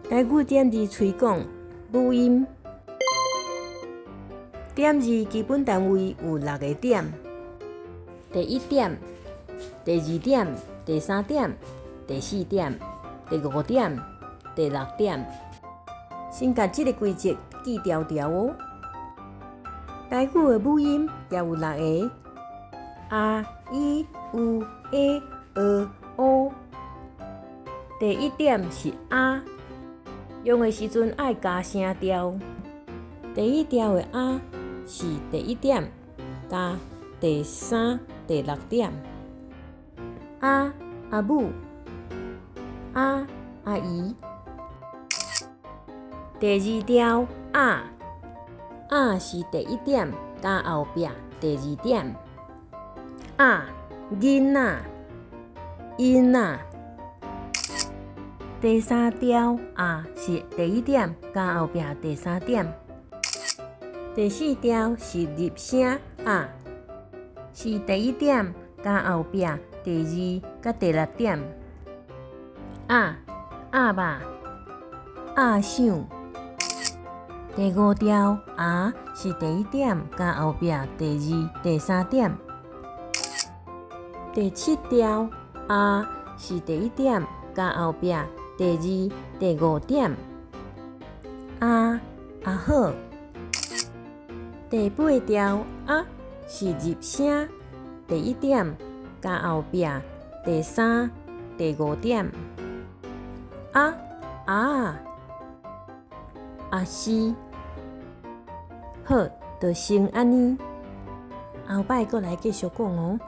台語點字推廣母音點字基本單位有六个點：第一點、第二點、第三點、第四點、第五點、第六點。先共這个規則記牢牢哦。台語的母音也有六个：啊、伊、烏、欸、貳、烏。第一點是啊，用的時陣愛加聲調。第一調的啊是第一點加第三、第六點。啊，阿母，啊，阿姨。第二調啊，啊是第一點加後壁第二點。啊，囡仔，𪜶仔。第三調啊是第一點加後壁第三點。第四調是入聲啊，是第一點加後壁第二佮第六點。啊，鴨肉，鴨賞。第五調啊是第一點加後壁第二、第三點。第七調啊是第一點加後壁第二、第五點。啊，阿好。第八調啊是入聲，第一點加後壁第三、第五點。啊，鴨仔，阿是。好，就先按呢。後擺閣來繼續講哦。